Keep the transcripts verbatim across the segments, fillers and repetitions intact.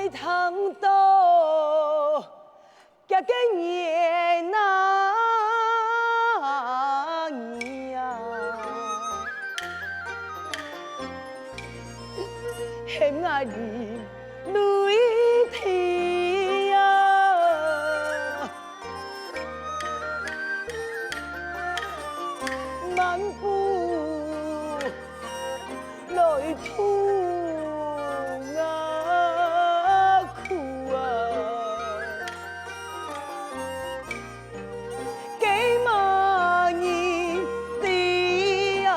聽到這个人啊，人啊，喊𠊎流淚啊，漫步 來渡我苦啊，該麼人知啊？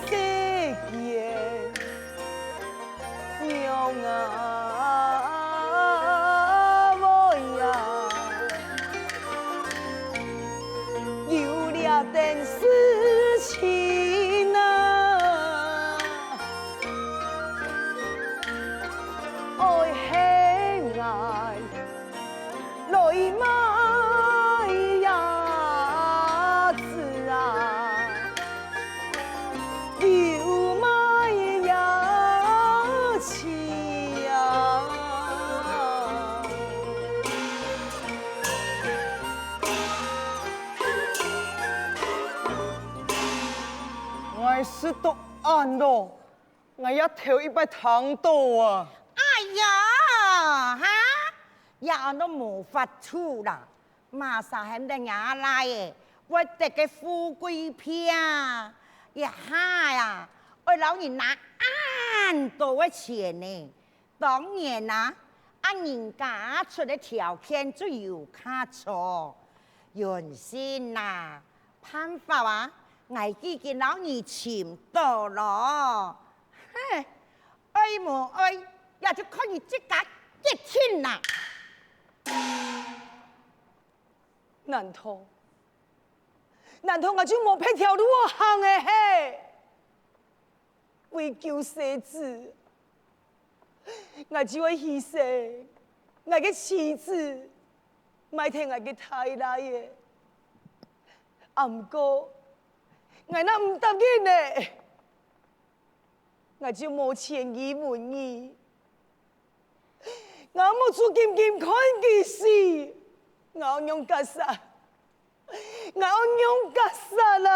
世間 娘啊，哀呀，有這等事情啊，哀嘿𠊎 來賣鴨子啊，又賣鴨翅啊。𠊎食到恁多， 𠊎也頭一擺聽到啊！哎呀，哈！也恁樣無法度啦！麼儕喊得若倈仔會得个富貴病啊？一下啊，愛摎人拿恁多个錢呢！當然啦，啊人家出个條件就有較差。 元信啊，辦法啊，𠊎已經摎你尋到囉。嘿，愛無愛，也就看你自家決定啦。難道，難道𠊎就無別條路好行个係？ 為救細子，𠊎就愛犧牲𠊎个妻子，賣忒𠊎个大倈仔。啊毋過，𠊎若毋答應呢，𠊎就無錢分你。 𠊎目珠金金看佢死，𠊎仰結煞，𠊎仰結煞啊！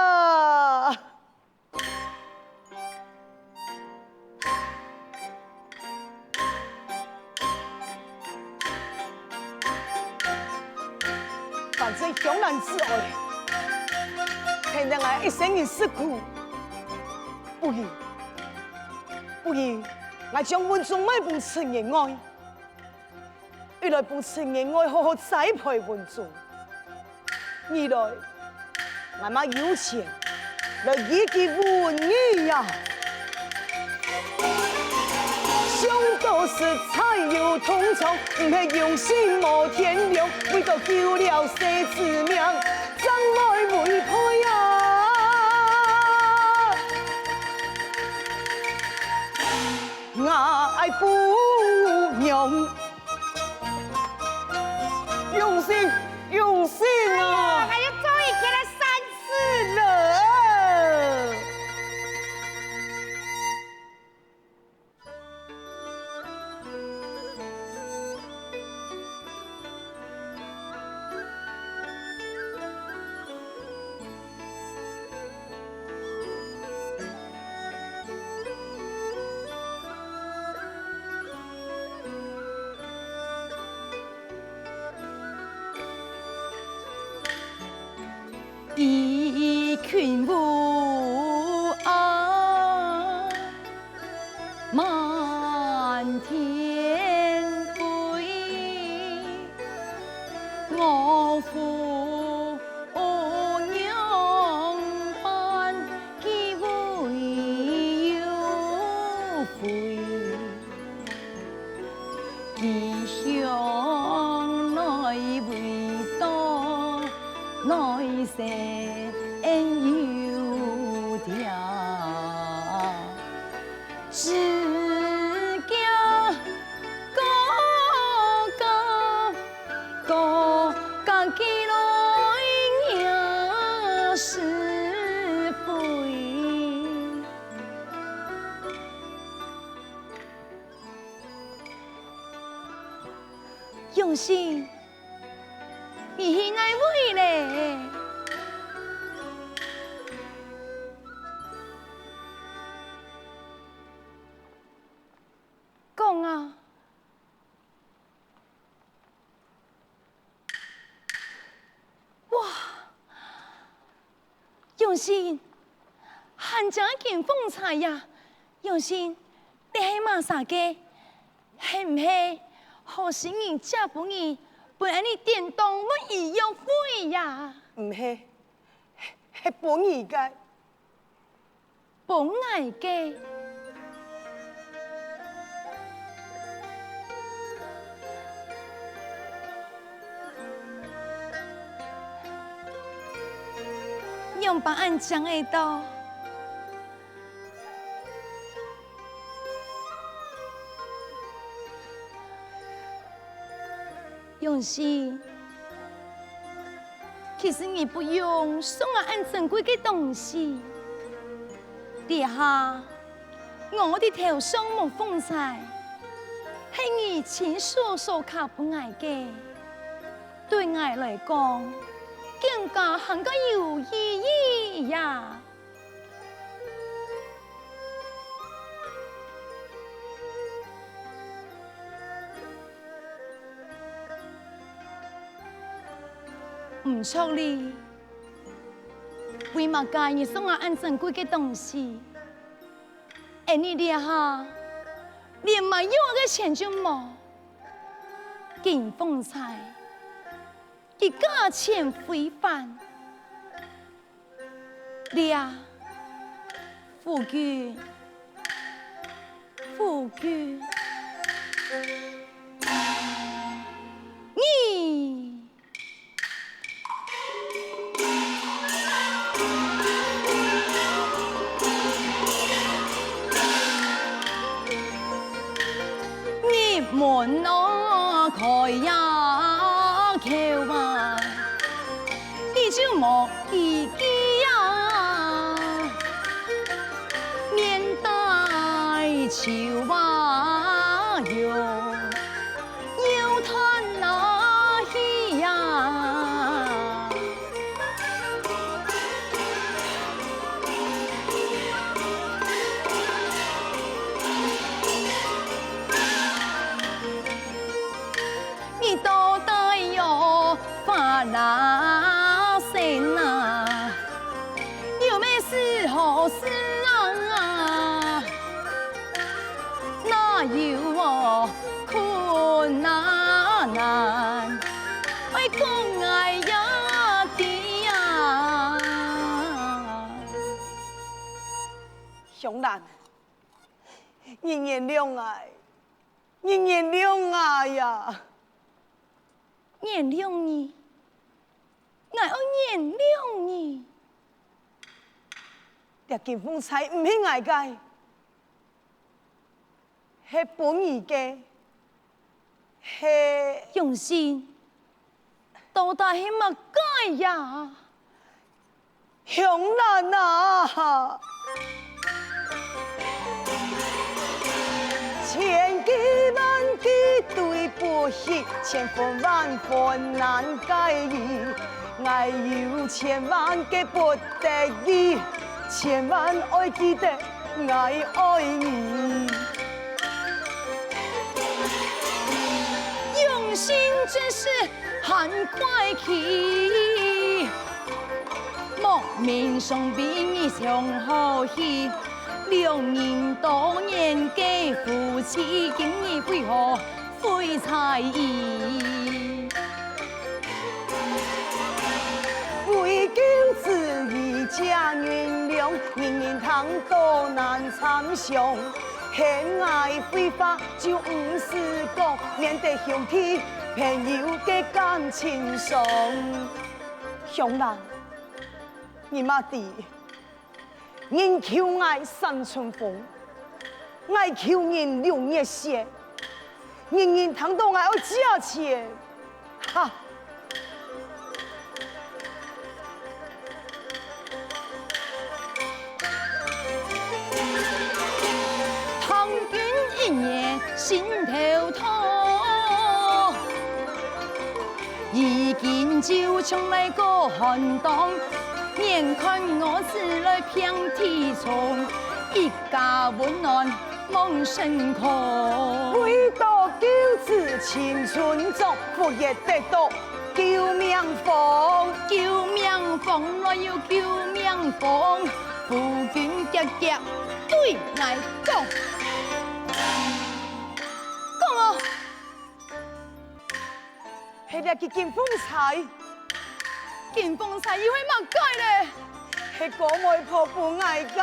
反正香蘭之愛，騙得𠊎一生人食苦。不如， 不如，𠊎將文忠賣分陳員外，一來分陳員外好好栽培文忠，二來，𠊎嘛有錢來醫佢文義啊！想到實在有痛衷，毋係用心無天良，為著救了細子命，正來違背啊！ 𠊎愛補償。用心，用心啊！哎呀，還要做一天的善事了。 一群烏鴉滿天飛，我父 哦，仰般佢會有悔？佢向來為到內心有條，自家各家各家己來惹是非。永信， 你去哪位咧？講啊！哇！永信，還靚个金鳳釵呀！永信，你係麼儕个？ 係毋係好心人借分你，分𠊎等典當會醫藥費呀？毋係，係分你个。分𠊎个？仰般恁靚仔到？ 永信，其實你不用送𠊎恁珍貴个東西。這下，𠊎个頭上無鳳釵，係你親手所刻分𠊎个，對𠊎來講，更加還較有意義呀！ 毋著哩，為麼个你送𠊎恁珍貴个東西，𠊎這下連買藥个錢就無？金鳳釵，佢價錢非凡。 這，夫君，夫君，你，入門啊，開呀口啊， 你就莫記記啊，面帶愁啊，又，又嘆啊氣啊。 你到底有花啦神啊，有麼个事好事啊？哪有哦困難難，愛講𠊎也知啊。香蘭，你原諒𠊎， 你原諒𠊎呀！原諒你？𠊎愛原諒你？這金鳳釵毋係𠊎个，係分你个，係……永信， 到底係麼个呀？香蘭啊！千句萬句對不起，千分萬分難解釋。𠊎有千萬个不得已，千萬愛記得𠊎愛你。 用心真是很怪奇，莫名傷悲你傷好喜，兩人多年个夫妻，今日為何會在意？為救子兒借銀兩，人人聽到難參詳。 喊𠊎廢話就毋使講，免得兄弟朋友个感情傷。香蘭，你嘛知，人求𠊎三春風，𠊎求人六月雪，人人聽到𠊎愛借錢，哈！ 聽君一言心頭痛，如今就像來過寒冬，眼看我是來平地重，一家溫暖望星空。為到救子青春，祝福也得到 救命風，救命風，來有救命風，夫君急急對𠊎講。講哦，係這个金鳳釵，金鳳釵又係麼个咧？ 係哥妹婆分𠊎个。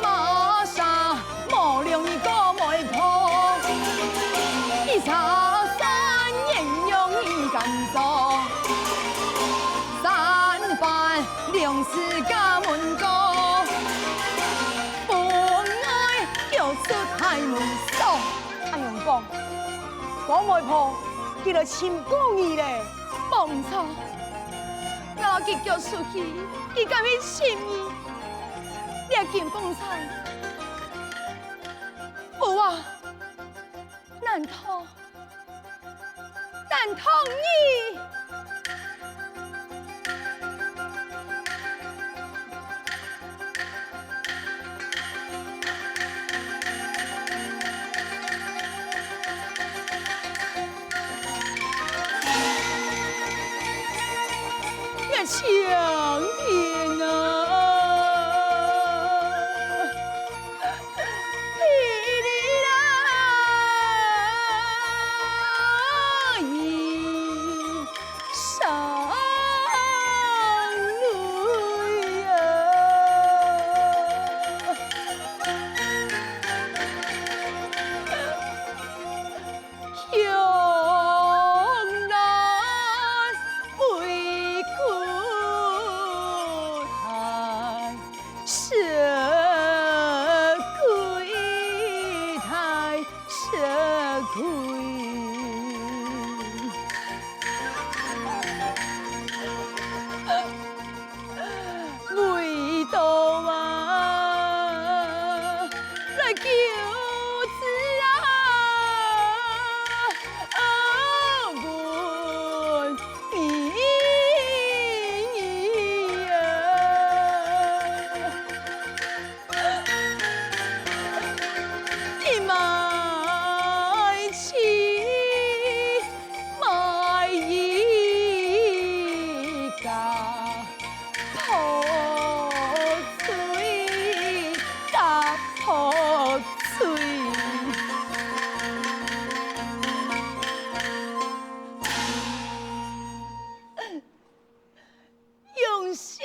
麼儕無了你哥妹婆，一儕三年養一間莊，三番兩次家門高，分𠊎叫出大門鎖。 恁樣講，哥妹婆佢來尋過你咧。無毋著，𠊎摎佢逐出去，佢敢會尋你？這金鳳釵，無啊，難道，難道你？ 這青天啊，霹靂啦！ 為到啊，來救子啊，問你啊。 你買妻買一家破碎，家破碎。永喜。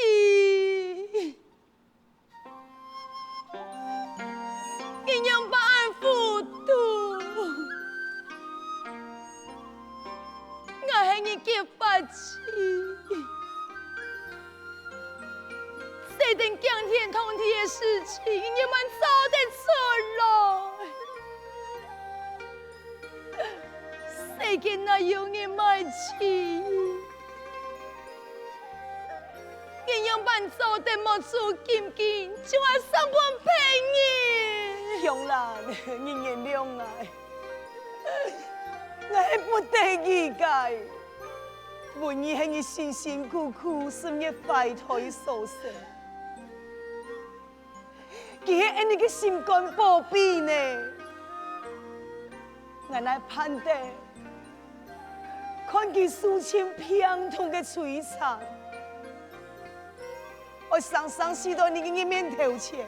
你仰般恁糊塗？𠊎係你結髮妻，洗等驚天動地个事情，你仰般做得出來？世間哪有人買妻？ 你仰般做得目珠金金，將𠊎送分別人？香蘭，你原諒𠊎，𠊎係不得已个。文義係你辛辛苦苦十月懷胎所生。 佢係𫣆俚个心肝寶貝呢。𠊎哪辦得看佢受盡病痛个摧殘，愛生生死在你个面頭前。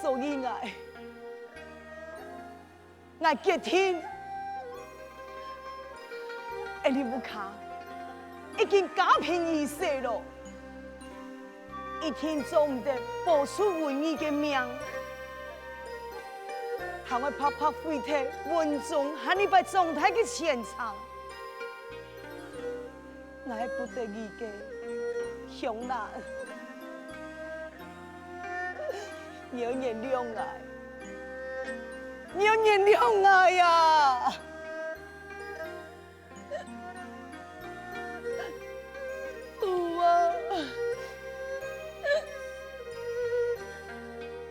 所以𠊎 𠊎決定，𫣆俚屋下已經家貧如洗囉，一定做毋得保住文義个命。還會白白毀忒文宗下二擺長大个前程。𠊎係不得已个，香蘭，你愛原諒𠊎，你愛原諒𠊎啊！ 父啊，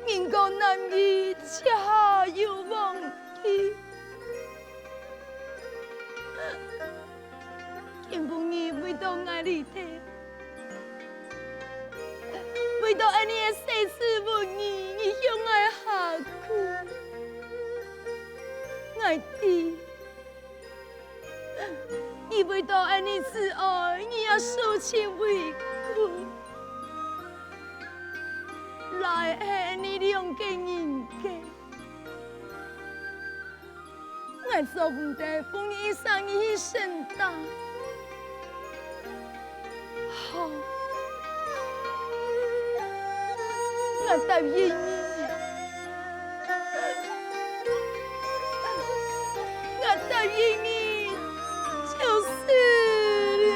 人講男兒膝下有黃金，今晡日為到𠊎這兜，為到恁呢个細子文儀，你向𠊎下跪，𠊎知。 你為到恁呢慈愛，你也受盡委屈。倈仔係你兩個人个，𠊎做毋得分你一儕人去承擔。 好，𠊎答應你，𠊎答應你，就是了。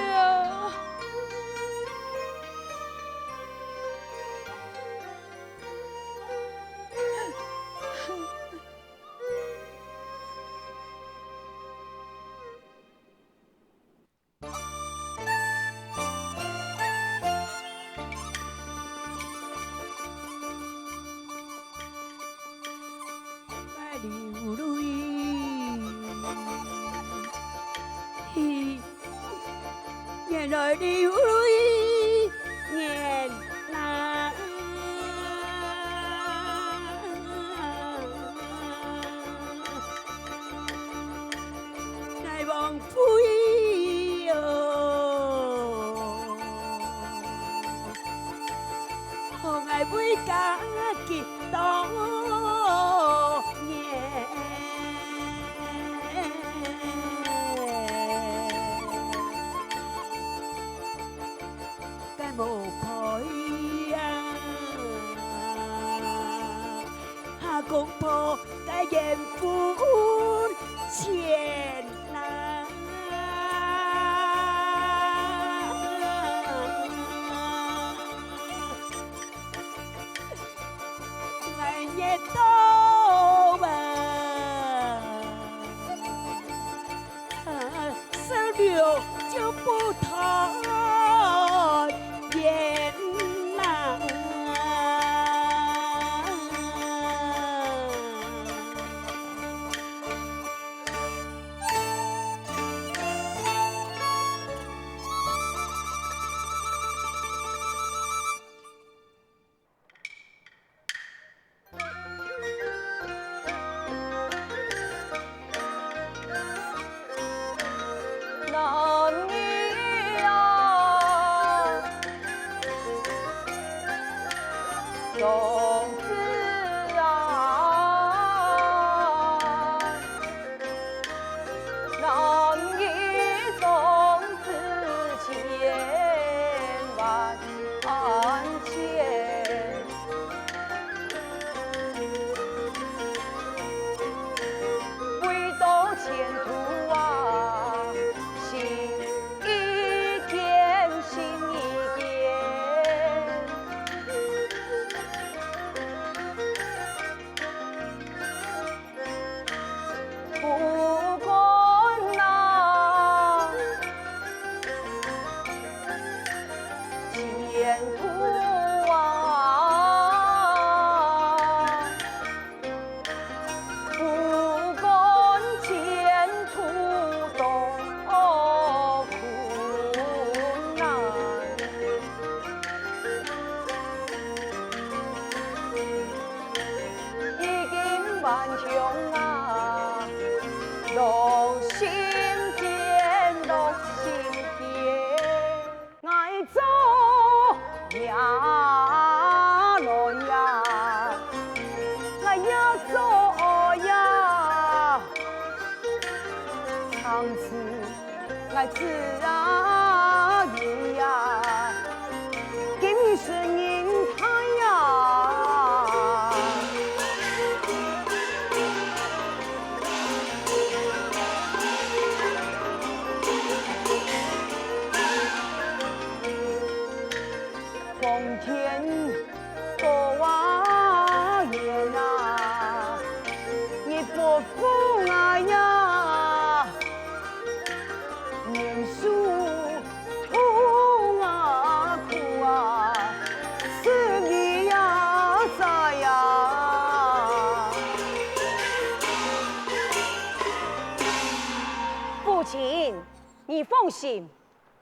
你放心，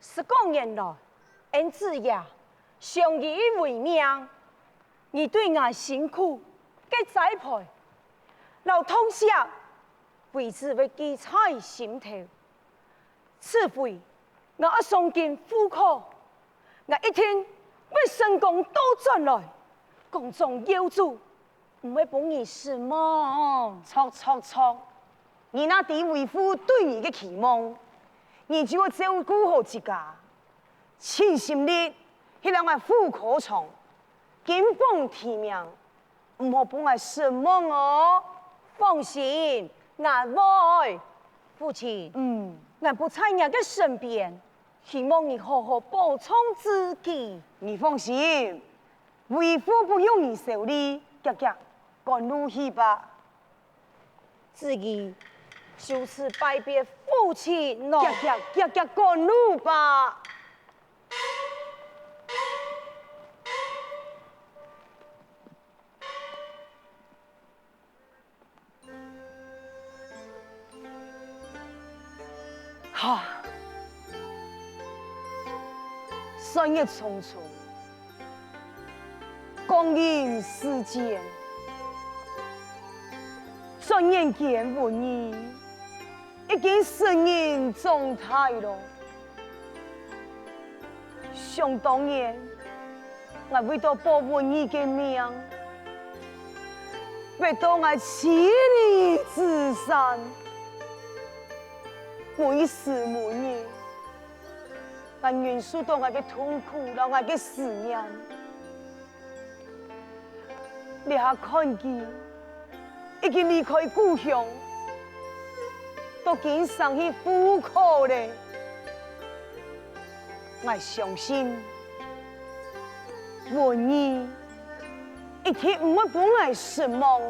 十過年來，恩子爺相依為命，你對𠊎辛苦个栽培，摎痛惜，維子會記在心頭。此回𠊎愛上京赴考，𠊎一定會成功倒轉來，光宗耀祖。 毋會分你失望。著著著！你若知為父對你个期望，你就愛照顧好自家，盡心力去摎𠊎赴考場，金榜題名，毋好分𠊎失望哦！放心，𠊎會。父親，嗯，𠊎不在若个身邊，希望你好好保重自己。你放心， 為父不用你愁慮，遽遽趕路去吧。子儀，就此拜別父親咯。遽遽遽遽趕路吧。 哈！歲月匆匆，光陰似箭，轉眼間文儀已經成人長大了。 想當年，𠊎為著保文儀个命，逼到𠊎妻離子散。每時每日，𠊎忍受著𠊎个痛苦摎𠊎个思念。 這下看佢已經離開故鄉，到京城去赴考了。𠊎相信，文儀一定毋會分𠊎失望。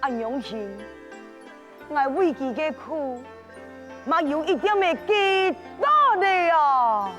恁樣形，𠊎為佢个苦，嘛有一點仔解答了啊！